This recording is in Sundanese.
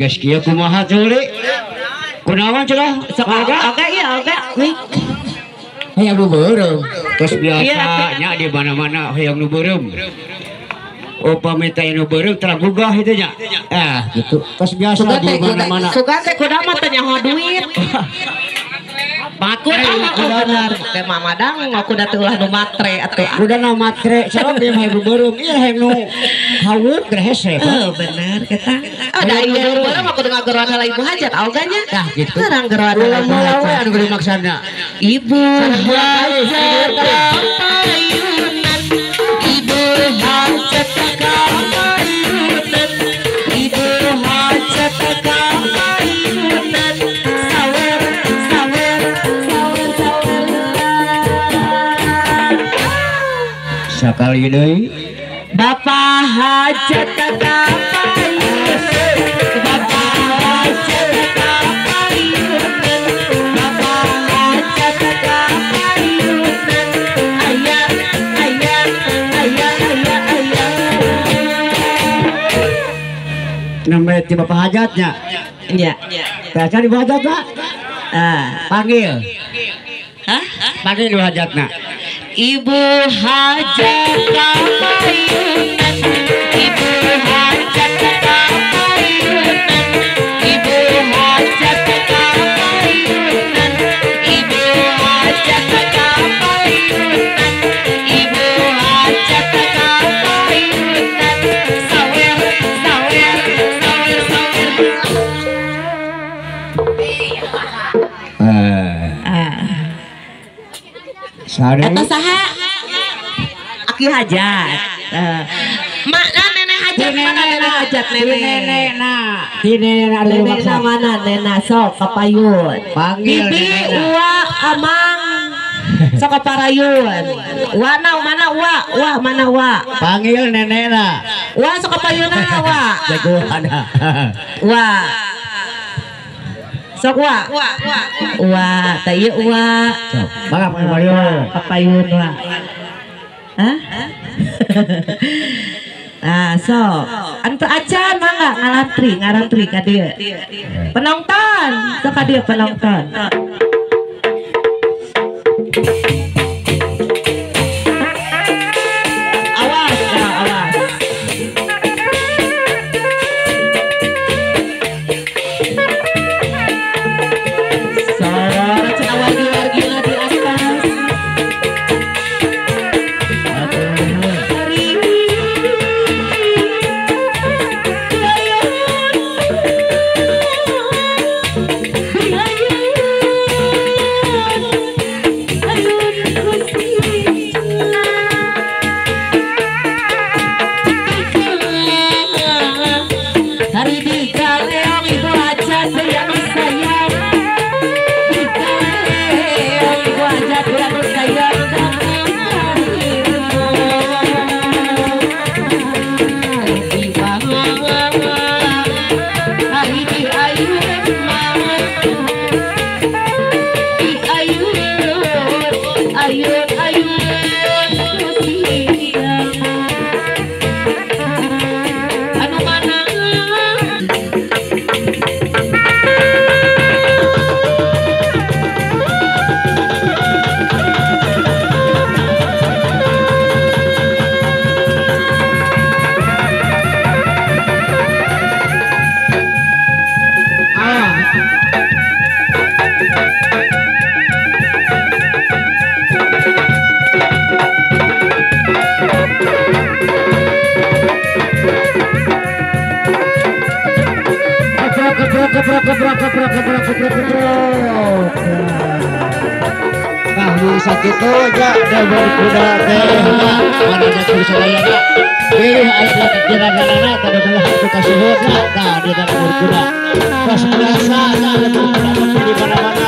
Geus kieu kumaha ceuli? Kunaon cenah sakoga? Oke iya oke. Hayang nu beureum. Terus biasa nya di mana-mana hayang nu beureum. Upami teh nu beureum tergugah itu nya. Ah gitu. Terus biasa di mana-mana. Sugan teh kuda mah teh nyaho duit. Bakut bener teh mamadang kuda teh ulah nu matre atuh. Kuda nu matre sabab ieu mah nu beureum ieu hayang nu haweup teh hese. Heuh bener kita. Ada ieu beureum aku ngageroan heula ibu hajat aoga nya. Tah gitu. Urang geroan heula ibu hajat. Anu gede maksana. Ibu hajat payunan. Ibu hajat kapayunan. Ibu hajat. Sakali deui Bapak hajat kapayun, Bapak hajat kapayun, Bapak hajat kapayun, ayah ayah ayah ayah ayah. Namanya ti Bapak hajatnya. Iya. Tah cari hajat Pak. Ah, panggil. Hah? Panggil hajatna. Ibu hajat kapayunan, Ibu hajat kapayunan, Ibu hajat kapayunan, Ibu hajat kapayunan, Ibu hajat kapayunan, sawer sawer sawer sawer. Eta saha? Aki hajat. Mana nenek hajat? Mana nenek hajat? Nenek. Ti nenek nenek mana? Nenek sok kapayun. Panggil bibi uwa amang sok kaparayun. Wa na mana wa? Wa mana wa? Panggil nenekna. Wa sok kapayunna wa. Jagoan. Wa. Sok wa. Wa, tah ieu wa. Sok, mangga kapayun. Kapayun wa. Hah? Nah, sok. Anu acan mangga ngalantri, ngarantri ka dieu. Penonton, sok ka dieu penonton. Awas, awas. Nah, sakitu aja debon kuda teh mana ada sadayana pilih aya kekiraganana tadi telah aku kasuhun tah di debon kuda tos biasa di mana-mana.